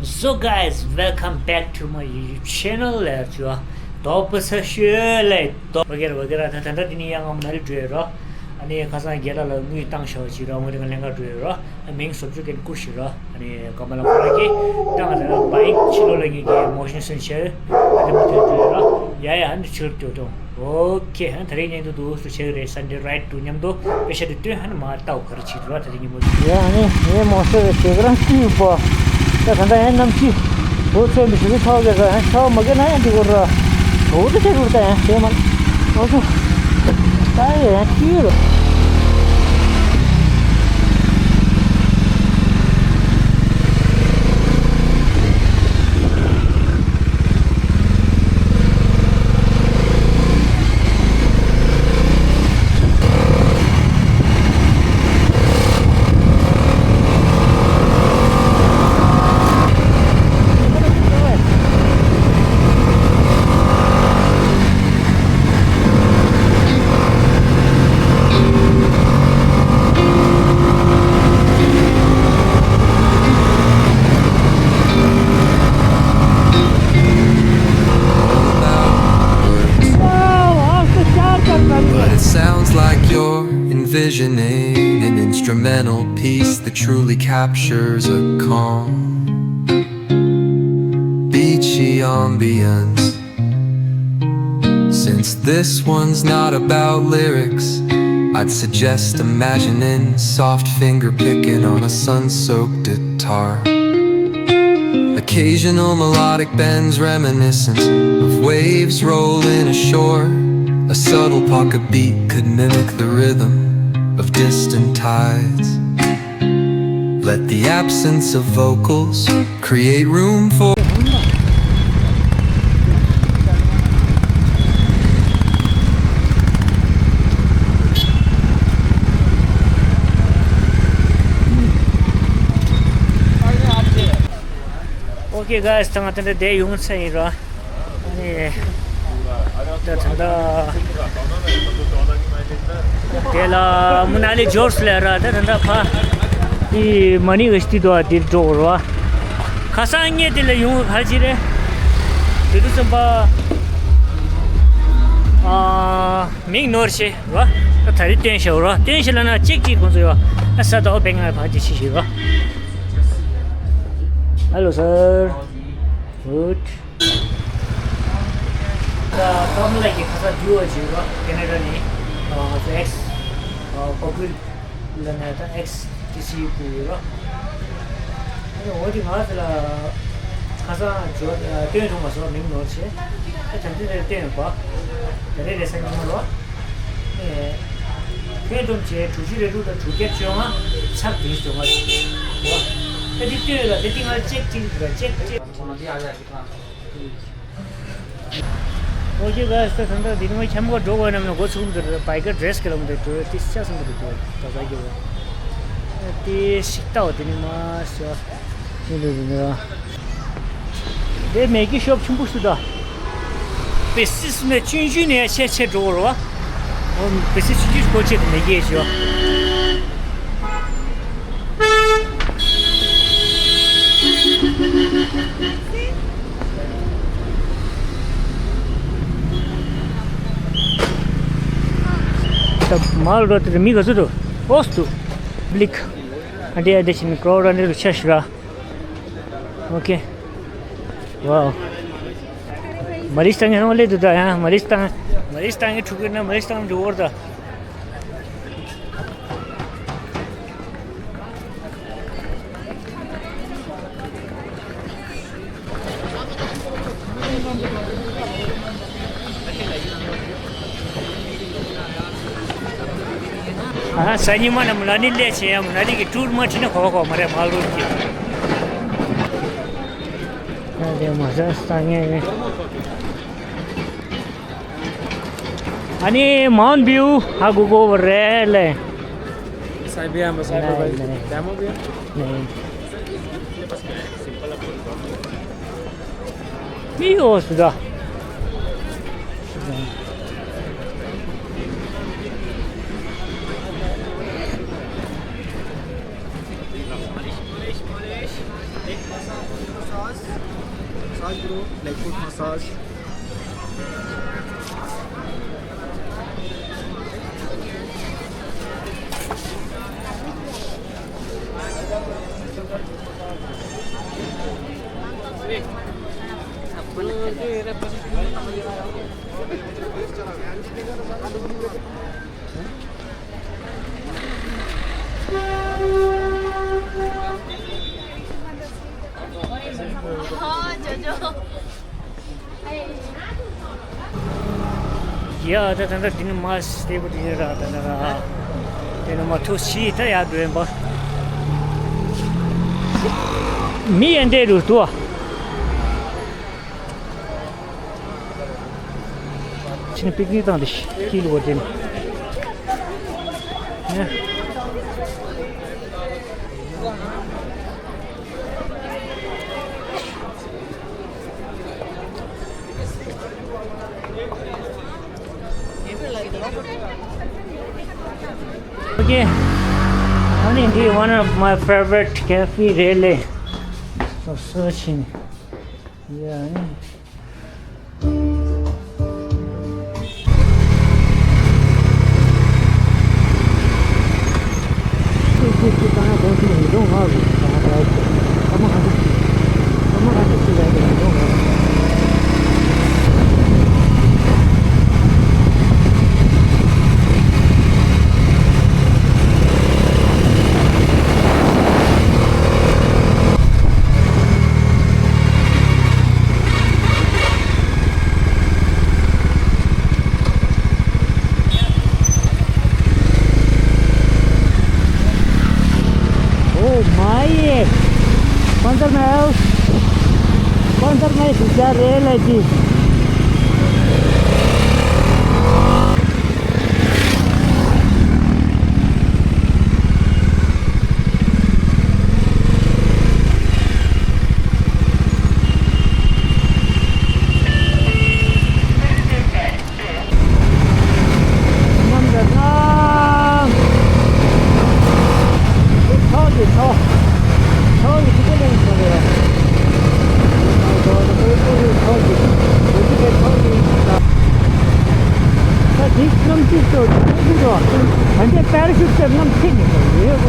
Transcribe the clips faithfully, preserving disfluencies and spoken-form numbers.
So guys, welcome back to my YouTube channel. ལས་ཅོ་དོ་པ་ས་ཤོད་ལས་དོ་བ་གེར་བ་གེར་ད་ད་ད་དེ་ནི་ཡང་ང་མ་ན་ལི་འགྲོ་ཡོད་རོ། ཨ་ནི་ཁ་སང་རྒན་ལགས་ལ་དངུལ་བཏང་ཤོག་ཅིག་རོ། དངུལ་དེ་ང་ལེན་ག་འགྲོ་ཡོད་རོ། ཨ་མིང་བཟོ་བཅོས་མཁན་སྐུ་ཞིག་རོ། ཨ་ནི་ག་མ་ལ་ཁོ་ར་གི་ད་ང་ད་ལ་བའིག་ཕྱི་ལོགས་ལ་ངེད་ཀྱི་མོ་ཤིན་སོན་ཆེ་ཨ་ནི་མ་ཐོན་འགྲོ་ཡོད་རོ། ཡ་ཡ་ཨ་ནི་ཕྱིར་སྐྱོད་དོ། ཨོ་ཁེ། ཧན་ད་རེས་ཉིན་དུ་དུ་སུ་ཆེ་རེད། Sunday ride དུ་མཉམ་དུ་པེ་ཤ་དུ་སྟོན་ཧན་མ་ལྟའོ་ག་རེ་བྱེད་དུ་ར། ད་རེས་ཉིན་མོ་ཡ་ཨ་ནི་ངའི་མོ་སོ་ཡ་ཞེ་ག་རང་སྐྱིད་པོ། ད་ད་ད་ཧན་ནམ་ཅི་བོ་ཚོན་པའི་ཞུ་གི་ཆོག་གི་ས་ཧན་ཆོག་མ་གི་ན་ཡང་འདི་གོ་ར་བོ་དུ་ཆེ་རུ་ད་ཡང་ཤེས་མ་ཨོ་ཚོ་ད་ཡང་སྐྱིད་རོ། But it sounds like you're envisioning an instrumental piece that truly captures a calm, beachy ambience. Since this one's not about lyrics, I'd suggest imagining soft finger picking on a sun-soaked guitar. Occasional melodic bends reminiscent of waves rolling ashore. A subtle pocket beat could mimic the rhythm of distant tides. Let the absence of vocals create room for Okay guys, ད་ང་ད་ལྟ་བསྡད་ཡོང་ཚར་ཡིན་ར། ཨ་ནི། ད་ད་ད། དེ་ལ་མུ་ན་ལི་འབྱོར་སོང་ལ་ར། ད་ད་ད་ཕ། ཨི་མ་ནི་ག་ཤི་ཏི་དོ་ཨ་དེ་འགྲོ་ར། ཁ་སང་ངས་དེ་ལ་ཡོང་ག་ཅི་རེད། དེ་དུས་ཙམ་པ། ཨ་མིང་ནོར་ཤེས་ར། ད་ད་རེས་སྟོན་ཤེས་ར། སྟོན་ཤེས་ལ་ན་ཅེག་ཅིག་གོང་ཚོ་ཡོད། ཨ་ས་ད་འོ་བེང་ང་ཕ་ཅི་ཤི་ཤི་ར། Hello sir. Good. ད་ཀམ་ལ་གི་ཁ་ས་རྒྱུ་བ་ཅིག་ར། ཁེ་ན་ཌ་ནས་ང་ཚོ་ཨེག་སི་ཨ་ཀོ་ཀུལ་ལ་ནས་ད་ཨེག་སི་ཊི་སི་ཕུལ་ཡོད་ར། ཨ་ནི་འོ་དེ་ང་ཚོ་ལ་ཁ་སང་ཇོ་སྟོན་ཐུབ་མ་སོང་། མིང་ནོར་བྱས། ཨ་དམ་ཚིག་རེ་སྟོན་ཡོད་པ། ད་རེས་རེས་གཟའ་ཉི་མ་ར། ཨེ་ཁྱོན་བསྡོམས་བྱས་དྲུག་ཅུ་རེ་དྲུག་དང་དྲུག་བརྒྱ་བཅོ་ལྔ་ཚག་དེ་བཅོ་ལྔ་རེད། ད་དེ་སྟོན་ཡོད་ལ་དེ་དེ་ང་ཅེག་ཅིག་ར་ཅེག་ཅེག Okay guys, ད་ད་དེ་ནི་ཁྱམས་ཁ་འགྲོ་དགོས་རྣམས་ལ་འགོ་ཚུགས་འདིར་བའི་ཀར་ཌི་རེ་སི་གི་ལམ་དུ་འགྲོ་ཏི་ཤ་སུམ་དུ་འགྲོ་ད་ཟ་རྒྱུ་ཏི་ཤིག་ཏའོ་དེ་ནི་མ་ཤོ་ནི་ལུ་ནི་ར་དེ་མེ་གི་ཤོབ་ཆུང་པོ་ཞིག་ད་པེ་སི་སུ་ནས་ཆུང་ཆུང་ནས་ཆེ་ཆེ་འགྲོ་རོ་བ་པེ་སི་ཆུང་ཆུང་ཞིག་གོ་ཆེ་དུ་མེ་གི་ཤོ། ད་མར་འགྲོ་དེར་མི་ག་ཚོད་འདུག་ཨོ་སྟུ་བླིག་ཨ་འདྲེ་ཨ་འདྲེ་བྱས་ནས་ཀྲོ་ར་འདྲེ་རུ་ཆ་ཞུ་ར། ཨོ་ཁེ། ཝའོ། མ་ལིཤ་བཏང་ངེ་ཧོང་ལེ་དུ་ད་ཡང་མ་ལིཤ་བཏང་མ་ལིཤ་བཏང་ངེ་ཕྲུ་གུ་ན་མ་ལིཤ་བཏང་འགྲོ་བར་ད། ཨ་ས་ཉི་མ་ན་མུ་ན་ནི་ལས་བྱེད་ཡ་མུ་ན་ནི་གི་ཀྲུར་མ་ཁྲི་ན་གོ་གོ་མ་རེད་མ་ལུར་གི། ཨ་དེ་མ་ཟ་ས་ངེ་ནི། ཨ་ནི་མའུན་བིའུ་ཧ་གོ་གོ་བ་རེད་ལེ། Sai bien, pues, algo, ལེ། Demo bien. ལེ། མི་ཡོ་སུ་ད། Massage, bro, like foot massage. ཡ་ད་ད་ད་འདི་ནི་མ་སྟེ་བུ་དེ་ར་ད་ད་ར། དེ་ནི་མ་ཐུག་ཤི་ད་ཡ་འགྲོ་ཡིན་པ། མི་ཡན་དེ་རུ་ཏུ་བ། ཕྱིན་པིག་ནི་དང་དེ་ཤི་ལུ་བ་དེ་ནི། Okay. Honey, this one of my favorite cafe, really. So searching. Yeah. Oh my! Sponsor my house. Sponsor my sister, real I T. ད་འདི་གནམ་གཤིས་ཚོ་ཆུང་ཆུང་རོ། ད་འདི་པེ་ར་ཤུཊ་ཟེར་གནམ་གཤིས་ནི་ཡོད།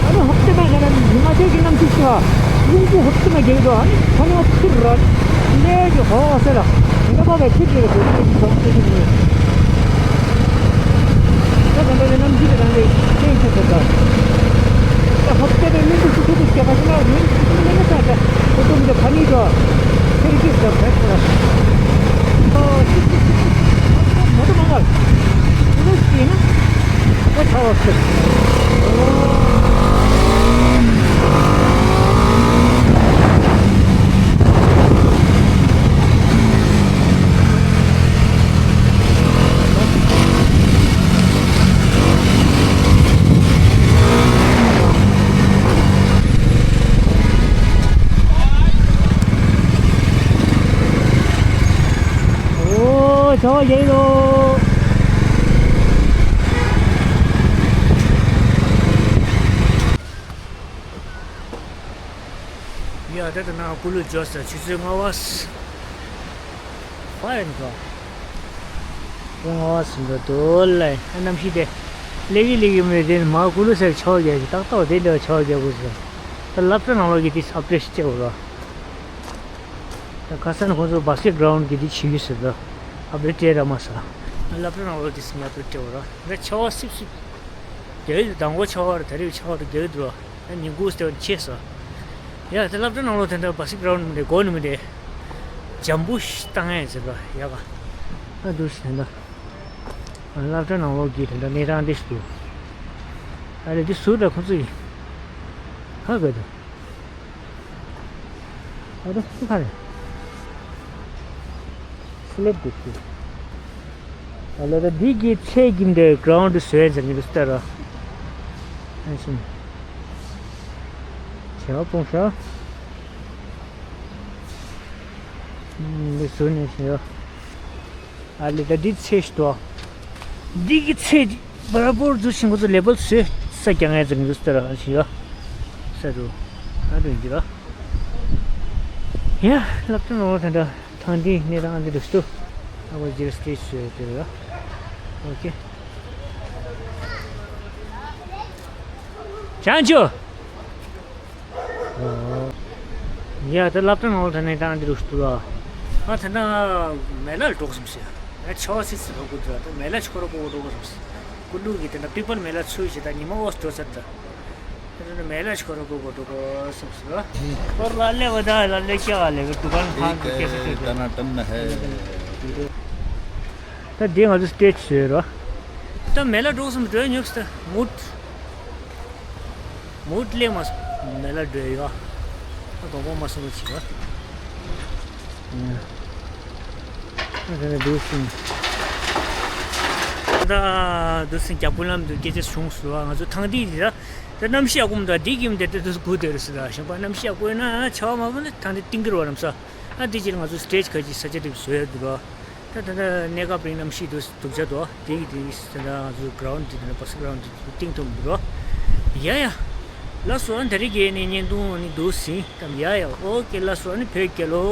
ཨ་ནི་ཧོབ་ཏེ་མ་ག་ན་ཉི་མ་དེ་གི་གནམ་གཤིས་ཚོ་རླུང་བུ་ཧོབ་ཏེ་མ་རྒྱག་དོ། ཨ་ནི་ཁོ་ནི་ཚུར་ར་ལས་ཀྱི་ཧོ་ཟེར་ལ་ཉི་མ་པ་བའི་ཚུར་རྒྱག་དོ། ཨ་ནི་ཚོ་ཚུར་རྒྱག་ནི། ད་ག་འདྲ་ནི་གནམ་གཤིས་དེ་རང་གི་ཤེས་ཤེས་ཟེར་ད། ད་ཧོབ་ཏེ་མ་གླིང་བུ་ཤུ་ཤུ་དུ་སྐྱེ་བ་ཤི་ན་རུང་ཤི་ཤི་ལེ་ན་ས་ད་ཁོ་ཏུམ་དེ་ཕ་ནི་དོ། ཁེ་རི་ཁེ་ས་ཕེ་ཁོ་ར། ཨོ་ཤི་ཤི་ཤི་ཤི། ཨ་མོ་ཏོ་མ་ང་། ཁོ་ལོ་ཤི་ན་ཁོ་ཆ་བ་ཤི། ཨོ་ཆ་བ་ཡེ་ལོ། ཡ་ད་ད་ན་ཀུ་ལུ་ཇོ་ས་ཆུ་ཚོད་ལྔ་བ། ཧྥ་ཡན་ཀོ། ལྔ་བ་ཟིན་འགྲོ་འདུག་ལ། ཨ་གནམ་གཤིས་དེ་ལེགས་ཀྱི་ལེགས་ཀྱི་མེད་དེ་མ་ཀུ་ལུ་སེར་ཆོག་རྒྱག་གི་ཏག་ཏག་དེ་འདྲ་ཆོག་རྒྱག་དགོས་ཟེར། ད་སློབ་གྲྭ་ནང་ལོགས་ཀྱི་དེ་ཨབ་ཌེཊ་སྤྲད་འོ་ར། ད་ཁ་སང་ཁོང་ཚོ་བྷ་སི་ཀེ་ཊི་གྷ་རའུན་གྱི་དེ་བྱེད་ཀྱི་ཟེར་ད། ཨབ་ཌེཊ་སྤྲད་ར་མ་ས། སློབ་གྲྭ་ནང་ལོགས་དེ་སི་ཉ་ཨབ་ཌེཊ་སྤྲད་འོ་ར། ད་ཆར་པ་སིབ་སིབ། རྒྱག་གི་འདུག་དང་པོ་ཆར་པ་རེད། ད་རེས་ཆར་པ་རྒྱག་གི་འདུག་ར། ད་ཉིན་གུང་སྟེ་ཆེ་ས། ཡ་ད་སློབ་གྲྭ་ནང་ལོགས་དེ་འདྲ་བྷ་སི་ཀེ་ཊི་གྷ་རའུན་མི་འདྲ་གོ་ནི་མི་འདྲ། འཇམ་པོ་ཞིག་བཏང་ཡས་ཟེར་བ་ཡ་ག་ཨ་འདུག་ཟེར་ད། སློབ་གྲྭ་ནང་ལོགས་ཀྱི་དེ་འདྲ་གནས་སྟངས་འདི་ཞིག་འདུག་ཨ་རེ་འདི་ཟུར་ད་ཁོ་ཚོ་ཡིན། ཧ་གོ་འདུག་ཨ་རེ་ཁོ་ག་རེ། སླེབས་འདུག་ཟེར། ཨ་ལ་ད་འདི་གི་ཚེ་གིམ་འདྲ་གྷ་རའུན་ཌི་བཟོས་ཟེར་གྱི་འདུག་ཟེར་ར། ཨ་ཤིང་། བྱེ་བ་སྤུངས་ཤག་འདི་བཟོས་ནས་བྱེ་བ། ཨ་ལེ་ད་འདི་ཚེ་ཞིག་འདུག་འདི་གི་ཚེ་འདི་བར་པོར་འཛུལ་ཞིང་ཁོ་ཚོ་ལེ་བལ་བཟོས་ས་རྒྱག་ངེས་ཙམ་འདུག་ཟེར་ར་ཞིག་ཡོད། ས་རུ། ཨ་འདྲ་ཡིན་གྱི་ར། ཡ། སློབ་གྲྭ་ནང་ལོགས་དེ་འདྲ་ཐང་འདི་གནས་སྟངས་འདི་འདུག་སྟོ། ཨ་བ་ཇིར་སི་ཊེ་ཇི་ཟེར་དེ་ར། ཨོ་ཁེ། ཅང་ཅོ། ཡ། ད་སློབ་གྲྭ་ནང་ལོགས་དེ་གནས་སྟངས་འདི་འདུག་སྟོ་ར། ཨ་ད་ནང་མེ་ལ་འགྲོ་གི་སོང་ཟེར། ཡ་ཆ་བ་སི་སི་བ་ཀུ་དྲ་ད་མེ་ལ་ཆོ་ར་པོ་འགྲོ་གི་སོང་ཟེར། ཀུ་ལུ་གི་དེ་འདྲ་པི་པལ་མེ་ལ་ཚོས་ཞེ་ད་ཉི་མ་འོ་སྟོ་ཚར་ད། དེ་ནས་མེ་ལ་ཆོ་ར་གོ་གོ་འགྲོ་གོ་སོང་ཟེར། ཁོར་ལ་ལེ་བ་ད་ལ་ལེ་ཀྱ་བ་ལེ་གི་དུ་ཀན་ཁང་གི་ཀེ་སེ་ཀེ་སེ། ད་ན་ཏན་ན་ཧེ། ད་འདི་ང་ཚོ་སི་ཊེ་ཇི་ཟེར་རོ། ད་མེ་ལ་འགྲོ་སོང་འགྲོ་ཉོབ་སྟེ་མུད། མུད་ལེ་མ་མེ་ལ་འགྲོ་ཡོ། ད་གོང་པོ་མ་སོང་ཅི་བ། ད་དུས་སིང་། ད་དུས་སིང་རྒྱབ་ཀུན་ལམ་དུ་སྐད་ཆ་བྱུང་སོང་བ། ང་ཚོ་ཐང་འདི་འདི་ད་ད་གནམ་གཤིས་ཡག་པོ་མི་འདུག་འདི་གིམ་དེ་ད་དུས་སུ་དགུ་དེ་རུ་སི་ད་ཞིང་པ་གནམ་གཤིས་ཡག་པོ་ཡིན་ན་ཆར་པ་མ་བབས་ན་ཐང་འདི་གཏིང་གིར་བ་རམ་ས། ཨ་འདི་ཅིར་ང་ཚོ་སི་ཊེ་ཇི་ཁ་ཅིག་ས་ཆ་དེ་བཟོ་ཡ་འདུག་རོ། ད་ད་ད་གནས་སྐབས་རིང་གནམ་གཤིས་དུས་སུ་སྡུག་ཅག་འདུག་འདི་གི་དེ་ད་ང་ཚོ་གྷ་རའུན་འདི་ད་ད་བ་སི་གྷ་རའུན་འདི་གཏིང་ཐུབ་འདུག་རོ། ཡ་ཡ། ལགས་སོ། ཨ་ད་རིང་གི་ནི་བརྙན་ཐུང་ནི་འདུག་སིང་ད་ཡ་ཡ། ཨོ་ཁེ། ལགས་སོ། ཨ་ནི་བོད་རྒྱལ་ལོ།